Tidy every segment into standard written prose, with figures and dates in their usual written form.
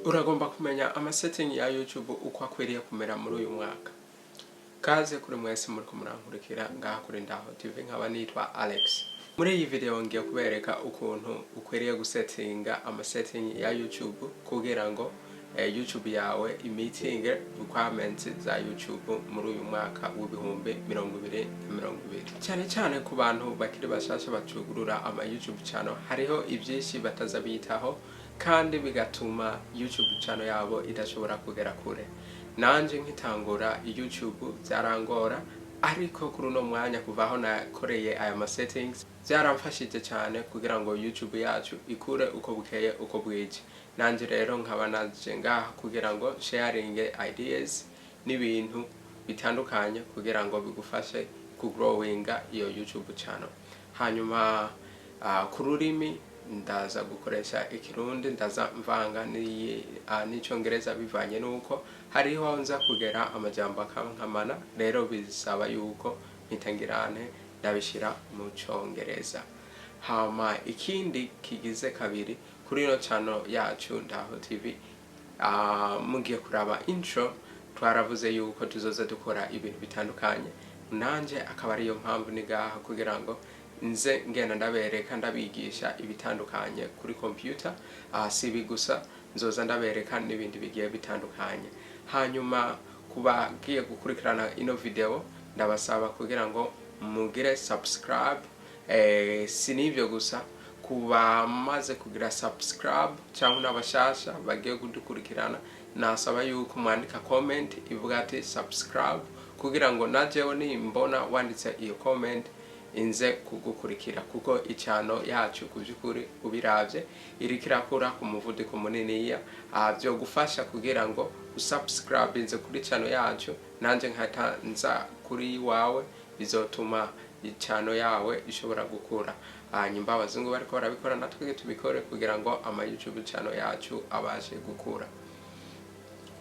Uragomba kumenya amasetting ya YouTube uko akwiriye kumera muri uyu mwaka? Kaze kuri mwese muriko murankurikira ngaha kuri Ndaho TV, nkaba nitwa Alex. Muri iyi video ngiye kubereka ukuntu ukwiriye gusettinga amasetting ya YouTube kugira ngo YouTube yawe imeetinge requirements za YouTube muri uyu mwaka w'2020, cyane cyane ku bantu bakiri bashasha bacugurura ama YouTube channel. Hariho ibyinshi bataza bitaho kandi bigatuma YouTube channel yabo idashobora kugera kure. Nanje nkitangura YouTube byarangora, ariko kuri uno mwanya, kuva aho nakoreye aya ma settings, byaramfashije cyane kugira ngo YouTube yacu ikure uko bukeye uko bwije. Nanje rero nkaba naje ngaha kugira ngo sharing ideas n'ibintu bitandukanye kugira ngo bigufashe kugrowinga iyo YouTube channel. Hanyuma ku rurimi ndaza gukoresha Ikirundi, ndaza mvanga n'Icyongereza bivanye n'uko hariho nza kugera amajambo akankamana. Rero bisaba yuko mpitangirane ndabishyira mu Cyongereza. Hama ikindi kigize kabiri, kuri ino channel yacu Ndaho TV, mugiye kuraba intro, twaravuze yuko tuzoza dukora ibintu bitandukanye. Nanje akaba ariyo mpamvu ni ngaha kugira ngo nze ngenda ndabereka, ndabigisha ibitandukanye kuri computer. Si ibi gusa, nzoza ndabereka n'ibindi bigiye bitandukanye. Hanyuma kubagiye gukurikirana ino video, ndabasaba kugira ngo mugire subscribe. Si n'ibyo gusa, kuba maze kugira subscribe cyangwa n'abashasha bagiye kudukurikirana, nasaba yuko mwandika comment ivuga ati "subscribe", kugira ngo najewe nimbona wanditse iyo comment inze kugukurikira, kuko ichannel yacu ku by'ukuri ubiravye iriko irakura ku muvuduko muniniya. Byo gufasha kugira ngo usubscribe inze kuri channel yacu, nanje nkahita nza kuri iwawe, bizotuma ichannel yawe ishobora gukura. Hanyuma abazungu bariko barabikora, natwe tubikore kugira ngo ama YouTube channel yacu abashe gukura.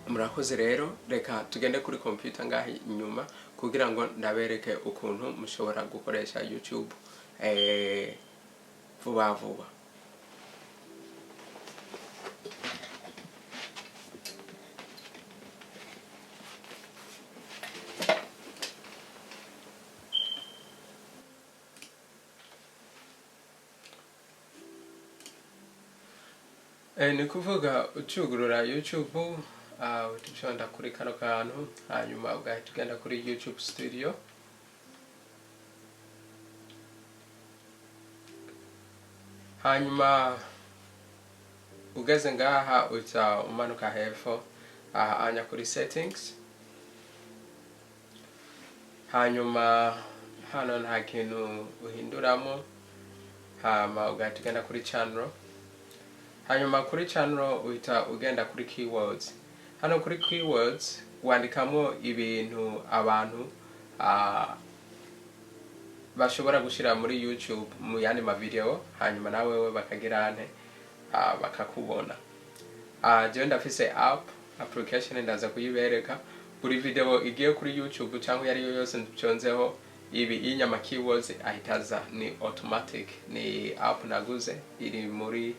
Murakoze. Rero reka tugende kuri computer ngaha inyuma kugira ngo ndabereke ukuntu mushobora gukoresha YouTube vuba vuba. Ni kuvuga ucugurura YouTube, utuconda kuri kano kantu, hanyuma ugahita ugenda kuri YouTube Studio. Hanyuma ugeze ngaha, uca umanuka hepfo aha anya kuri settings. Hanyuma hano nta kintu uhinduramo. Hama ugahita ugenda kuri channel. Hanyuma kuri channel uhita ugenda kuri keywords. Hano kuri keywords wandikamo ibintu abantu bashobora gushyira muri YouTube mu yandi ma video, hanyuma nawe we bakagira nte, bakakubona. Jewe ndafise app application, ndaza kuyibereka. Buri video igiye kuri YouTube cyangwa iyo ariyo yose nconzeho ibi inyama keywords ahita aza, ni automatic. Ni app naguze iri muri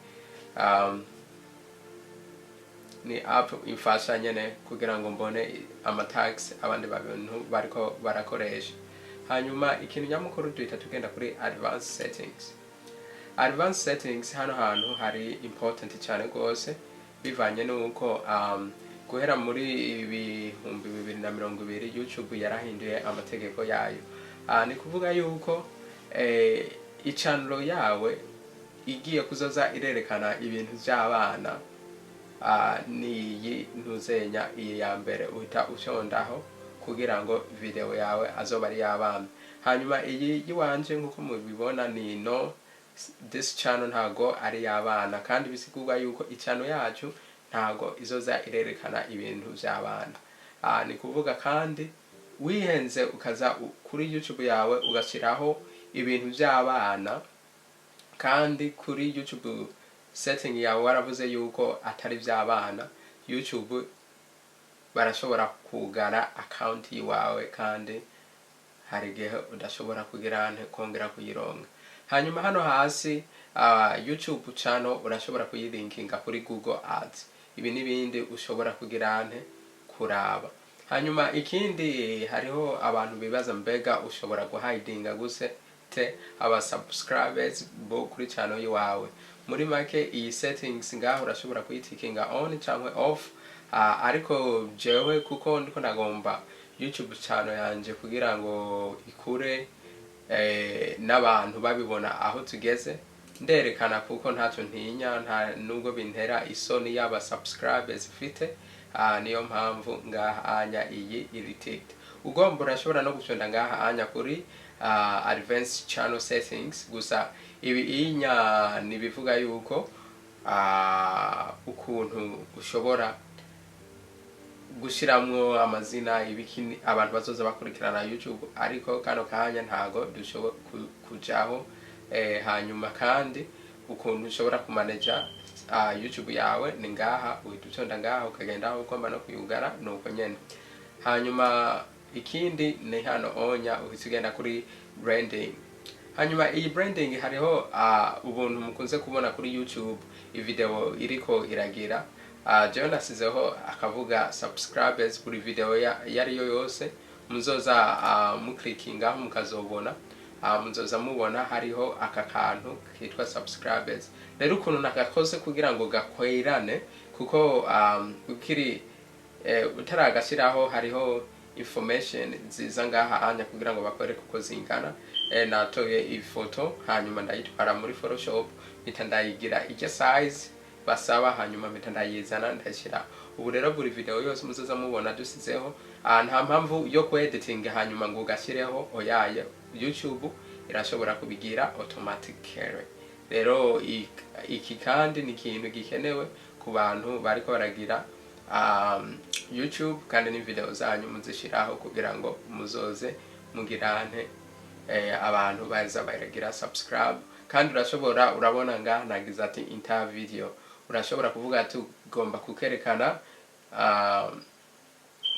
ni app imfasha nyene kugira ngo mbone ama tags abandi bantu bariko barakoresha. Hanyuma ikintu nyamukuru, duhita tugenda kuri advanced settings. Advanced settings, hano hantu hari important cyane rwose, bivanye n'uko guhera muri 2020 YouTube yarahinduye amategeko yayo. Ni kuvuga yuko ichannel yawe igiye kuzoza irerekana ibintu by'abana, niyi ntuzenya iyi ya mbere uhita ushondaho kugira ngo video yawe azoba ari y'abana. Hanyuma iyi yiwanje, nkuko mubibona, ni "no, this channel ntago ari y'abana", kandi bisigurwa yuko ichannel yacu ntago izoza irerekana ibintu by'abana. Ni kuvuga kandi wihenze ukaza kuri YouTube yawe ugashyiraho ibintu by'abana, kandi kuri YouTube setting yawe waravuze yuko atari iby'abana, YouTube barashobora kugara account yiwawe, kandi hari igihe udashobora kugira nte, kongera kuyironga. Hanyuma hano hasi, YouTube channel urashobora kuyilinkinga kuri Google Ads. Ibi n'ibindi ushobora kugira nte kuraba. Hanyuma ikindi, hariho abantu bibaza: mbega ushobora guhidinga gute aba subscribers bo kuri channel yiwawe? Muri make, iyi settings ngaho urashobora kuyitikinga on cyangwa off. Ariko jewe kuko ndiko ndagomba YouTube channel yanje kugira ngo ikure, n'abantu babibona aho tugeze, nderekana kuko ntacyo ntinya, nta nubwo bintera isoni yaba subscribers mfite. Niyo mpamvu ngaha anya iyi iri ticked. Ugomba urashobora no gufyonda ngaha anya kuri advanced channel settings. Gusa ibi inya nibivuga yuko ukuntu ushobora gushiramwo amazina, ibiki, abantu bazoza bakurikirana YouTube, ariko kano kanya ntago dushobora kujaho. Hanyuma kandi ukuntu ushobora kumaneja YouTube yawe ni ngaha, uhita utonda ngaha ukagenda aho ugomba no kuyugara, nuko nyene. Hanyuma ikindi ni hano onya uhita ugenda kuri branding. Hanyuma iyi branding, hariho ubuntu mukunze kubona kuri YouTube, ivideo iriko iragira, jewe nasizeho akavuga subscribers. Buri video iyo ariyo yose muzoza muklikingaho mukazobona, muzoza mubona hariho aka kantu kitwa subscribers. Rero ukuntu nagakoze kugira ngo gakwerane, kuko ukiri utaragashiraho hariho information ziza ngaha anya kugira ngo bakwereke uko zingana. Natoye ifoto, hanyuma ndayitwara muri Photoshop, mpita ndayigira ijya size basaba, hanyuma mpita ndayizana ndashyira. Ubu rero buri video yose muzoza mubona dusizeho, nta mpamvu yo ku editing hanyuma ngo ugashyireho, oyaye, YouTube irashobora kubigira automatically. Rero iki kandi ni ikintu gikenewe ku bantu bariko baragira YouTube, kandi ni video zanyu muzishiraho kugira ngo muzoze mugirante abantu baza baragira subscribe. Kandi urashobora, urabona ngaha nagize ati entire video, urashobora kuvuga ati ugomba kukerekana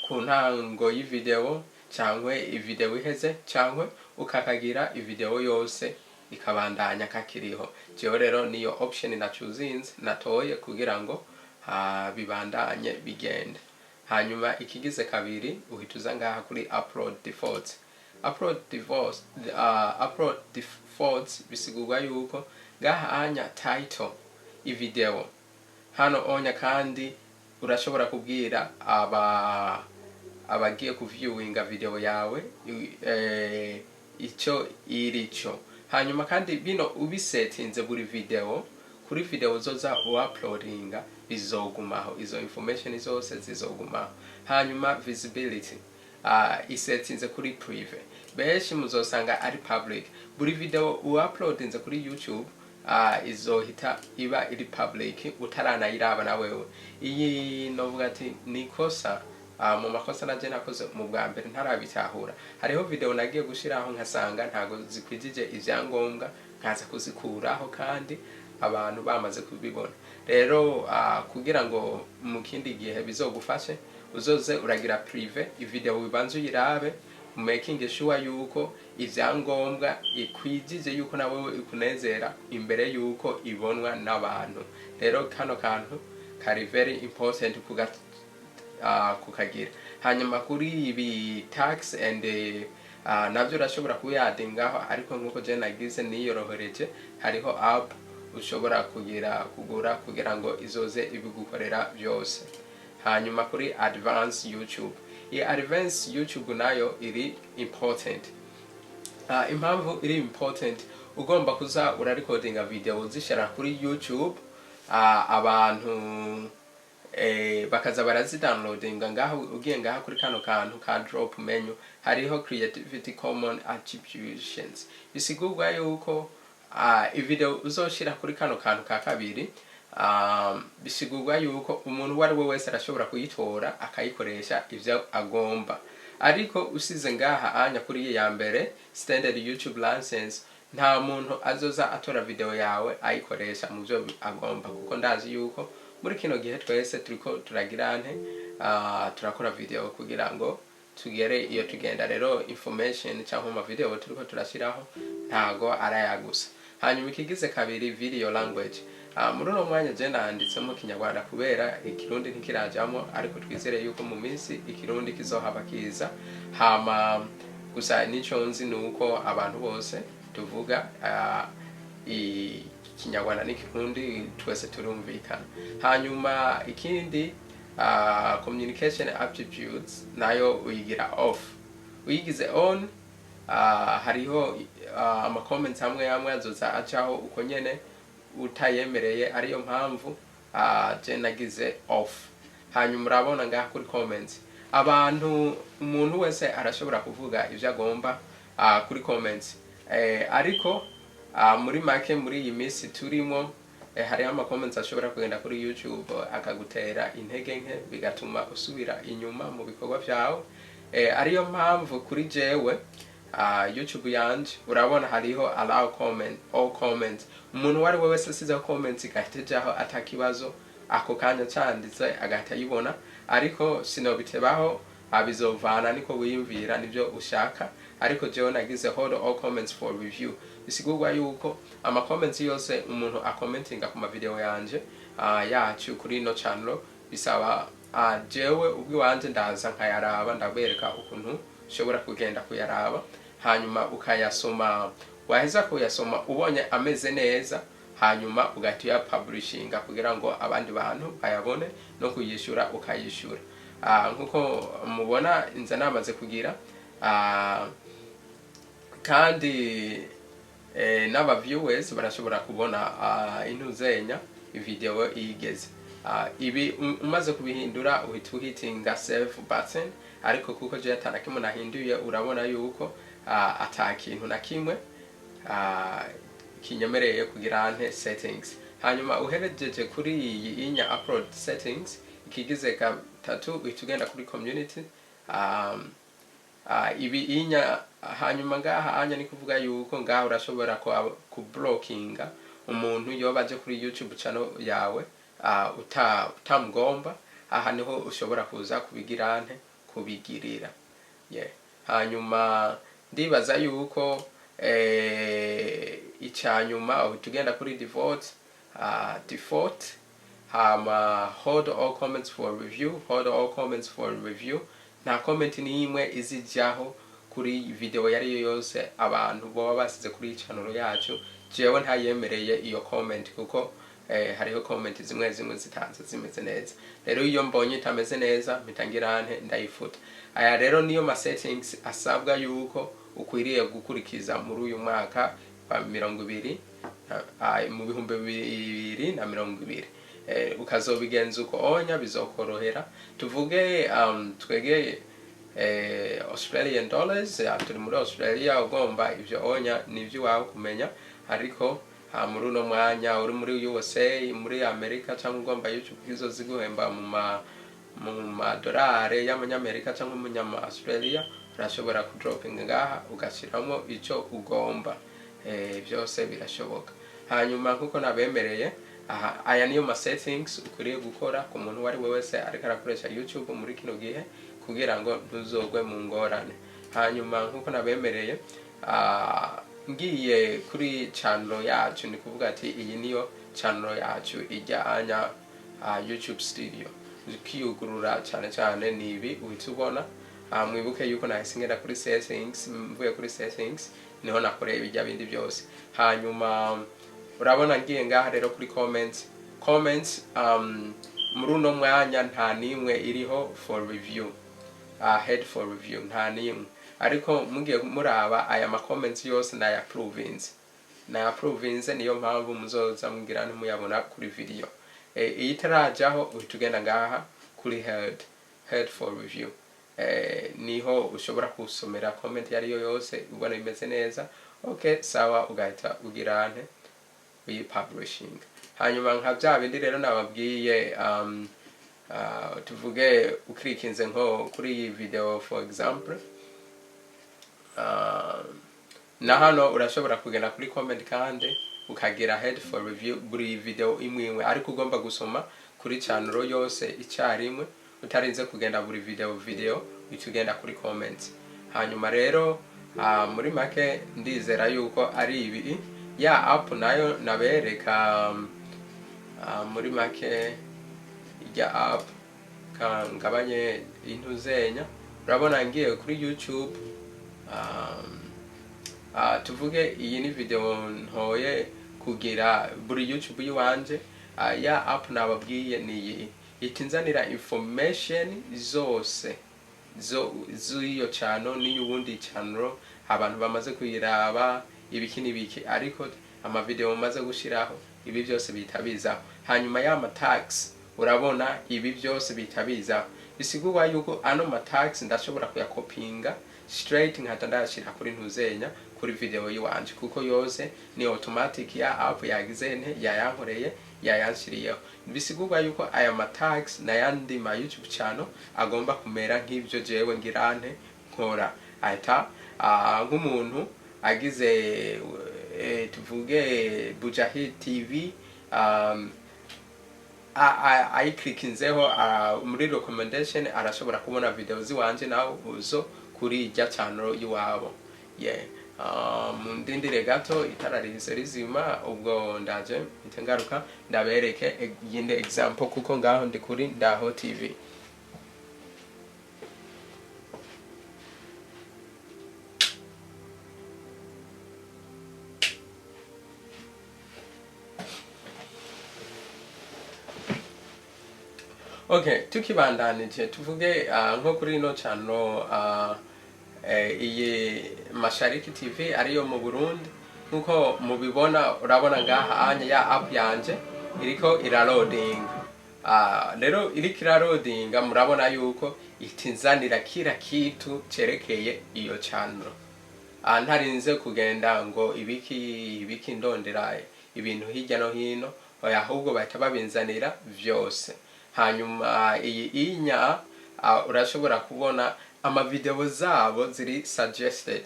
ku ntango y'ivideo cyangwa ivideo iheze, cyangwa ukakagira ivideo yose ikabandanya kakiriho. Jewe rero niyo option nacuzinze, natoye kugira ngo bibandanye bigende. Hanyuma ikigize kabiri, uhita uza ngaha kuri upload default. Upload defaults bisigurwa yuko ngaha anya title ivideo hano onya, kandi urashobora kubwira aba abagiye kuviewinga video yawe icyo irico. Hanyuma kandi bino ubisetinze, buri video kuri video uzoza uuploadinga bizogumaho, izo information zose zizogumaho. Hanyuma visibility isetinze kuri private, benshi muzosanga ari public. Buri video uuploadinze kuri YouTube izohita iba iri public utaranayiraba na wewe. Iyi novuga ati ni ikosa, mu makosa naje nakoze mu bwa mbere ntarabitahura. Hariho video nagiye gushiraho nkasanga ntago zikwijije ivyangombwa, nkaza kuzikuraho kandi abantu bamaze kubibona. Rero kugira ngo mu kindi gihe bizogufashe, uzoze uragira private ivideo, wibanze uyirabe, making sure yuko ivyangombwa ikwijije, yuko nawe ikunezera imbere yuko ibonwa n'abantu. Rero kano kantu kari very important kukagira. Hanyuma kuri ibi tags and navyo urashobora kubiyadingaho, ariko nkuko je nagize niyorohereje, hariho app ushobora kugira kugura kugira ngo izoze ibigukorera byose. Hanyuma kuri advance YouTube, iyi advance YouTube nayo iri important. Impamvu iri important, ugomba kuza urarekodinga video uzishira kuri YouTube, abantu bakaza barazidownloadinga. Ngaho ugiye ngaha kuri kano kantu ka drop menu, hariho Creative Commons attributions, bisigurwa yuko ivideo uzoshira kuri kano kantu ka kabiri, bisigurwa yuko umuntu uwo ari we wese arashobora kuyitora akayikoresha ivyo agomba. Ariko usize ngaha anya kuri iyi ya mbere, standard YouTube license, nta muntu azoza atora video yawe ayikoresha mu byo agomba, kuko ndazi yuko muri kino gihe twese turiko turagira nte, turakora video kugira ngo tugere iyo tugenda. Rero information cyangwa ama video turiko turashiraho ntago araya gusa. Hanyuma ikigize kabiri, video language. Muri uno mwanya je nanditsemo Kinyarwanda kubera Ikirundi ntikirajamo, ariko twizere yuko mu minsi Ikirundi kizohaba kiza. Hama gusa nico nzi ni uko abantu bose tuvuga Ikinyarwanda n'Ikirundi, twese turumvikana. Hanyuma ikindi, communication attributes nayo uyigira off. Uyigize on, hariho ama comments amwe amwe azoza acaho uko nyene utayemereye. Ariyo mpamvu je nagize off. Hanyuma urabona ngaha kuri comments, abantu, umuntu wese arashobora kuvuga ivyo agomba kuri comments, ariko muri make, muri iyi minsi turimo, hariho ama comments ashobora kugenda kuri YouTube akagutera intege nke, bigatuma usubira inyuma mu bikorwa vyawe. Ariyo mpamvu kuri jewe, YouTube yanje, urabona hariho allow comment, all comment. Umuntu uwo ari we wese asizeho comments igahita ijaho atakibazo, ako kanya canditse agahita ayibona. Ariko sinobitebaho, bizovana niko wiyumvira nivyo ushaka. Ariko jewe nagize hold all comments for review, bisigurwa yuko ama comments yose umuntu akomentinga ku ma video yanje, yacu kuri ino channel, bisaba jewe ubwiwanje ndaza nkayaraba. Ndabereka ukuntu ushobora kugenda kuyaraba, hanyuma ukayasoma. Waheza kuyasoma, ubonye ameze neza, hanyuma ugahita uyapublishinga kugira ngo abandi bantu bayabone, no kuyishura ukayishura. Nkuko mubona, inza namaze kugira, kandi n'aba viewers barashobora kubona intuzenya video igeze. Ibi umaze kubihindura, uhita uhitinga save button. Ariko kuko je atana kimwe nahinduye, urabona yuko ata kintu na kimwe kinyemereye kugira nte settings. Hanyuma uherejeje kuri iyi inya upload settings, ikigize gatatu uhita ugenda kuri community. Ibi inya, hanyuma ngaha anya ni kuvuga yuko ngaha urashobora ku blockinga umuntu yoba aje kuri YouTube channel yawe utamugomba. Aha niho ushobora kuza kubigira nte, kubigirira, yeah. Hanyuma ndibaza yuko icyanyuma uhita ugenda kuri default, hama hold all comments for review. Hold all comments for review, nta comment n'imwe izijyaho kuri video yari yo yose abantu baba basize kuri channel yacu, jewe ntayemereye iyo comment, kuko hariho comment zimwe zimwe zitanze zimeze neza. Rero iyo mbonye itameze neza, mpita ngira nte, ndayifuta. Aya rero niyo ma settings asabwa yuko ukwiriye gukurikiza muri uyu mwaka wa 20 mu 2020. Ukazobigenza uko onya, bizokorohera. Tuvuge twege Australian dollars, turi muri Australia. Ugomba ivyo onya nivyo iwawe kumenya, ariko muri uno mwanya uri muri USA, muri Amerika, cyangwa ugomba YouTube izo ziguhemba mu madolari y'amanyamerika cyangwa umunyama Australia, urashobora kudropinga ngaha ugashyiramo icyo ugomba. Byose birashoboka. Hanyuma nkuko nabemereye aha, aya niyo ma settings ukwiriye gukora ku muntu uwo ari we wese ariko arakoresha YouTube muri kino gihe, kugira ngo ntuzogwe mu ngorane. Hanyuma nkuko nabemereye, ngiye kuri channel yacu, ni kuvuga ati iyi niyo channel yacu ijya anya, YouTube Studio ukiyugurura cyane cyane ni ibi uhita ubona. Mwibuke yuko nahise ngenda kuri settings. Mvuye kuri settings niho nakoreye ibijya bindi byose. Hanyuma urabona ngiye ngaha rero kuri comments. Comments, muri uno mwanya nta nimwe iriho for review, held for review, nta nimwe. Ariko mugiye muraba aya ma comments yose naya approvinze, naya approvinze. Niyo mpamvu muzoza mugira ntimuyabona kuri video. Iyi itarajaho, uhita ugenda ngaha kuri held for review. Niho ushobora gusomera comment iyo ariyo yose ubona imeze neza, okay, sawa, ugahita ugira nte, uyipublishing. Hanyuma nka bya bindi rero nababwiye, tuvuge ukirikinze nko kuri iyi video, for example, na hano urashobora kugenda kuri comment kandi ukagira held for review buri video imwe imwe, ariko ugomba gusoma kuri channel yose icyarimwe, utarinze kugenda buri video, uhita ugenda kuri comment. Hanyuma rero, muri make ndizera yuko ari ibi. Ya app nayo nabereka, Muri make ijya app kangabanye intuzenya, urabona ngiye kuri YouTube, tuvuge iyi ni video ntoye kugira buri YouTube yiwanje. Ya app nababwiye ni iyi, itinzanira information zose zo z'iyo channel n'iyubundi channel, abantu bamaze kuyiraba, ibiki n'ibiki, ariko amavideo maze gushiraho, ibi byose bihita bizaho. Hanyuma ya tags, urabona ibi byose bihita bizaho. Bisigurwa yuko ano ma tags ndashobora kuyakopinga straight, nkahita ndayashira kuri ntuzenya, kuri video yiwanje, kuko yose ni automatic. Ya app yagize nte? Yayankoreye, yayanshiriyeho. Bisigurwa yuko aya ma tags n'ayandi ma YouTube channel agomba kumera nk'ivyo jewe ngirante nkora. Ahita nk'umuntu agize, tuvuge Bujahid TV, ayiklikinzeho muri recommendation, arashobora kubona video ziwanje nawe uzo kuri ijya channel iwabo. Yeah. Mundindire gato, itara rihise rizima. Ubwo ndaje mpite ngaruka ndabereke iyindi example, kuko ngaho ndi kuri Ndaho TV. Okay, tukibandanije, tuvuge nko kuri ino channel, iyi Mashariki TV ariyo mu Burundi, nkuko mubibona, urabona ngaha anya ya app yanje iriko iraloading. Rero iriko iraloadinga, murabona yuko itinzanira kila kitu cerekeye iyo channel. Ntarinze kugenda ngo ibiki ibiki, ndondera ibintu hirya no hino. Oya, ahubwo bahita babinzanira vyose. Hanyuma iyi inya, urashobora kubona amavideo zabo ziri suggested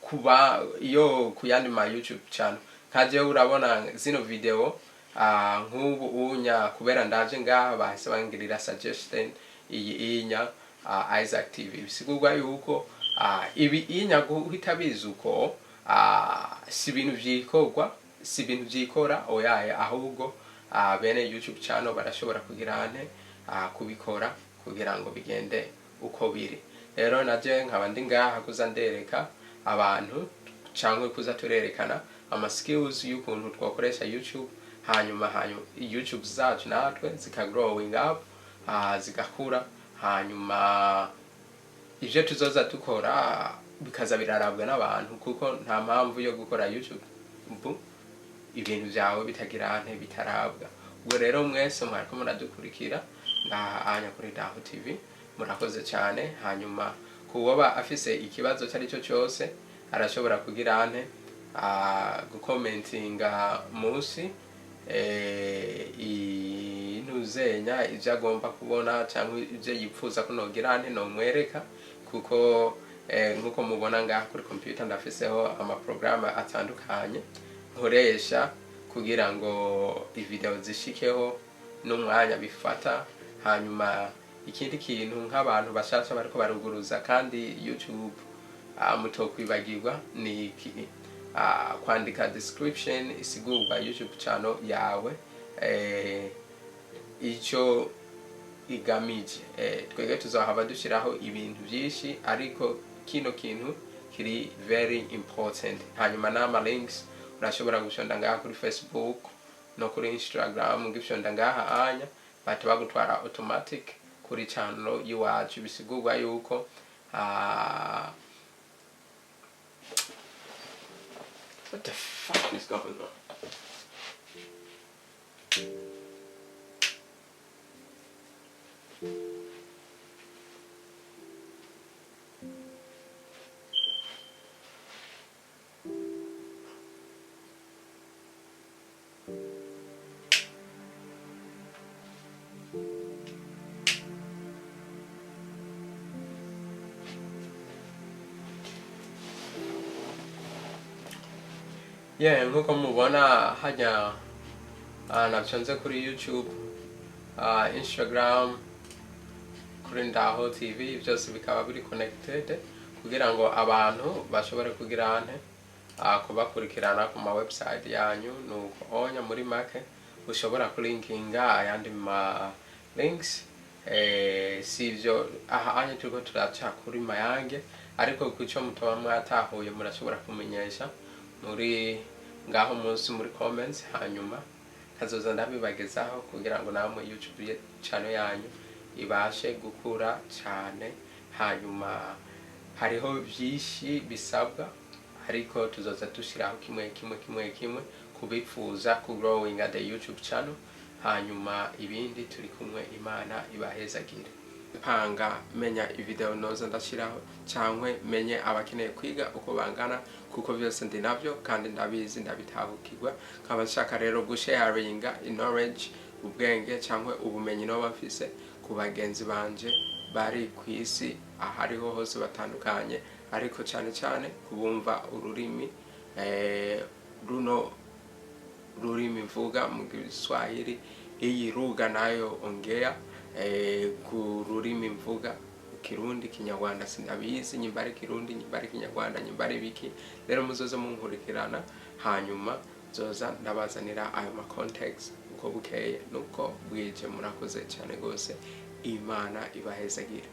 kuba iyo ku yandi ma YouTube channel. Nka jewe urabona zino video, nk'ubu unya kubera ndaje ngaha, bahise bangirira suggestion iyi inya, Isaac TV. Bisigurwa yuko ibi inya guhita biza uko, si ibintu vyikorwa, si ibintu vyikora, oyaye. Ahubwo bene YouTube channel barashobora kugira ante? Kubikora kugira ngo bigende uko biri. Rero naje nkaba ndi ngaha kuza ndereka abantu, cyangwa kuza turerekana ama skills y'ukuntu twakoresha YouTube, hanyuma YouTube zacu natwe zika growing up, zigakura, hanyuma ivyo tuzoza dukora bikaza birarabwa n'abantu, kuko nta mpamvu yo gukora YouTube bu ibintu vyawe bitagira nte? Bitarabwa. Ubwo rero mwese mwariko muradukurikira ngaha anya kuri Daho TV, murakoze cyane. Hanyuma kuwoba afise ikibazo cyari cyo cyose, arashobora kugira nte? Gukomentinga munsi, intuzenya ivyo agomba kubona cyangwa ivyo yipfuza ko nogira nte? Nomwereka, kuko nkuko mubona ngaha kuri computer ndafiseho amaprograme atandukanye nkoresha kugira ngo ivideo zishikeho n'umwanya bifata. Hanyuma ikindi kintu, nk'abantu bashasha bariko baruguruza kandi YouTube, mutokwibagirwa ni iki: kwandika description isigurwa YouTube channel yawe, icyo igamije. Twebwe tuzohava dushyiraho ibintu byinshi, ariko kino kintu kiri very important. Hanyuma n'ama links urashobora gushonda ngaha kuri Facebook no kuri Instagram, ugifyonda ngaha anya bahita bagutwara automatic kuri channel y'iwacu. Bisigurwa yuko what the fuck is going on? Yeah, nkuko mubona hajya, nafyonze kuri YouTube, Instagram, kuri Ndaho TV, byose bikaba biri connected kugira ngo abantu bashobore kugira nte? Kubakurikirana ku ma website yanyu. Nuko onya muri make. Ushobora kulinkinga ayandi ma links. Si ivyo aha anye turiko turaca kuri mayange, ariko kuco mutoba mwatahuye murashobora kumenyesha muri ngaho munsi muri comments, hanyuma nkazoza ndabibagezaho kugira ngo namwe YouTube channel yanyu ibashe gukura cyane. Hanyuma hariho byinshi bisabwa, ariko tuzoza dushiraho kimwe kimwe kimwe kimwe kubifuza ku growing the YouTube channel. Hanyuma ibindi turi kumwe, Imana ibahezagire. Panga menya ivideo noza ndashiraho, cyangwa menye abakeneye kwiga uko bangana, kuko byose ndi navyo kandi ndabizi, ndabitahukirwa. Nkaba nshaka rero gusharinga knowledge, ubwenge cyangwa ubumenyi noba mfise ku bagenzi banje bari ku isi ahariho hose batandukanye, ariko cyane cyane kubumva ururimi runo rurimi mvuga mu Kiswahili, iyi lugha nayo ongea ku rurimi mvuga Kirundi, Kinyarwanda sindabizi, nyimba ari Kirundi, nyimba ari Kinyarwanda, nyimba ari biki. Rero muzoze munkurikirana, hanyuma nzoza ndabazanira ayo ma context uko bukeye nuko bwije. Murakoze cyane rwose, Imana ibahezagire.